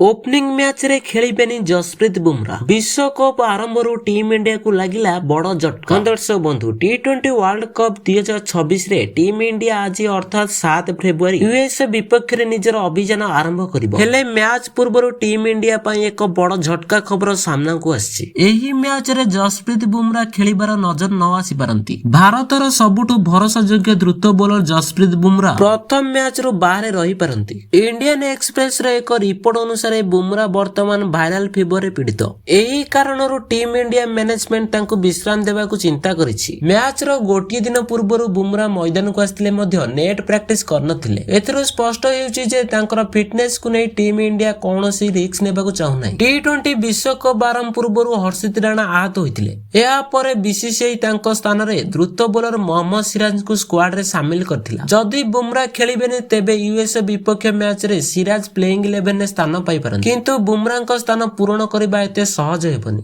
Opening ମ୍ୟାଚରେ ଖେଳିବେନି ଜସପ୍ରୀତ ବୁମରା। ବିଶ୍ୱକପ୍ ଆରମ୍ଭରୁ ଟିମ୍ ଇଣ୍ଡିଆକୁ ଲାଗିଲା ବଡ଼ ଝଟକା। ହଁ ଦର୍ଶକ ବନ୍ଧୁ, ଟି-20 ୱାର୍ଲଡ କପ୍ 2026ରେ ଟିମ୍ ଇଣ୍ଡିଆ ଆଜି ଅର୍ଥାତ୍ 7 ଫେବୃଆରୀ ୟୁଏସଏ ବିପକ୍ଷରେ ନିଜର ଅଭିଯାନ ଆରମ୍ଭ କରିବ। ହେଲେ ମ୍ୟାଚ୍ ପୂର୍ବରୁ ଟିମ୍ ଇଣ୍ଡିଆ ପାଇଁ ଏକ ବଡ଼ ଝଟକା ଖବର ସାମ୍ନାକୁ ଆସିଛି। ଏହି ମ୍ୟାଚରେ ଜସପ୍ରୀତ ବୁମରା ଖେଳିବାର ନଜର ନ ଆସିପାରନ୍ତି। ଭାରତର ସବୁଠୁ ଭରସାଯୋଗ୍ୟ ଦ୍ରୁତ ବୋଲର ଜସପ୍ରୀତ ବୁମରା ପ୍ରଥମ ମ୍ୟାଚରୁ ବାହାରେ ରହିପାରନ୍ତି। ଇଣ୍ଡିଆନ ଏକ୍ସପ୍ରେସର ଏକ ରିପୋର୍ଟ ଅନୁସାରେ, ବୁମରା ବର୍ତ୍ତମାନ ଭାଇରାଲ ଫିଭରରେ ପୀଡ଼ିତ। ଏହି କାରଣରୁ ଟିମ୍ ଇଣ୍ଡିଆ ମ୍ୟାନେଜମେଣ୍ଟ ତାଙ୍କୁ ବିଶ୍ରାମ ଦେବାକୁ ଚିନ୍ତା କରିଛି। ମ୍ୟାଚର ଗୋଟିଏ ଦିନ ପୂର୍ବରୁ ବୁମରା ମଇଦାନକୁ ଆସିଥିଲେ ମଧ୍ୟ ନେଟ୍ ପ୍ରାକ୍ଟିସ କରିନଥିଲେ। ଏଥିରୁ ସ୍ପଷ୍ଟ ହେଉଛି ଯେ ତାଙ୍କର ଫିଟନେସକୁ ନେଇ ଟିମ୍ ଇଣ୍ଡିଆ କୌଣସି ରିସ୍କ ନେବାକୁ ଚାହୁଁନାହିଁ। ଟି-20 ବିଶ୍ୱକପ୍ ଆରମ୍ଭ ପୂର୍ବରୁ ହର୍ଷିତ ରାଣା ଆହତ ହୋଇଥିଲେ। ଏହାପରେ ବିସିସିଆଇ ତାଙ୍କ ସ୍ଥାନରେ ଦ୍ରୁତ ବୋଲର ମହମ୍ମଦ ସିରାଜଙ୍କୁ ସ୍କ୍ୱାଡରେ ସାମିଲ କରିଥିଲା। ଯଦି ବୁମରା ଖେଳିବେନି, ତେବେ ୟୁଏସଏ ବିପକ୍ଷ ମ୍ୟାଚରେ ସିରାଜ ପ୍ଲେଇଂ ଇଲେଭେନରେ ସ୍ଥାନ ପାଇପାରନ୍ତି। କିନ୍ତୁ ବୁମରାଙ୍କ ସ୍ଥାନ ପୂରଣ କରିବା ଏତେ ସହଜ ହେବନି।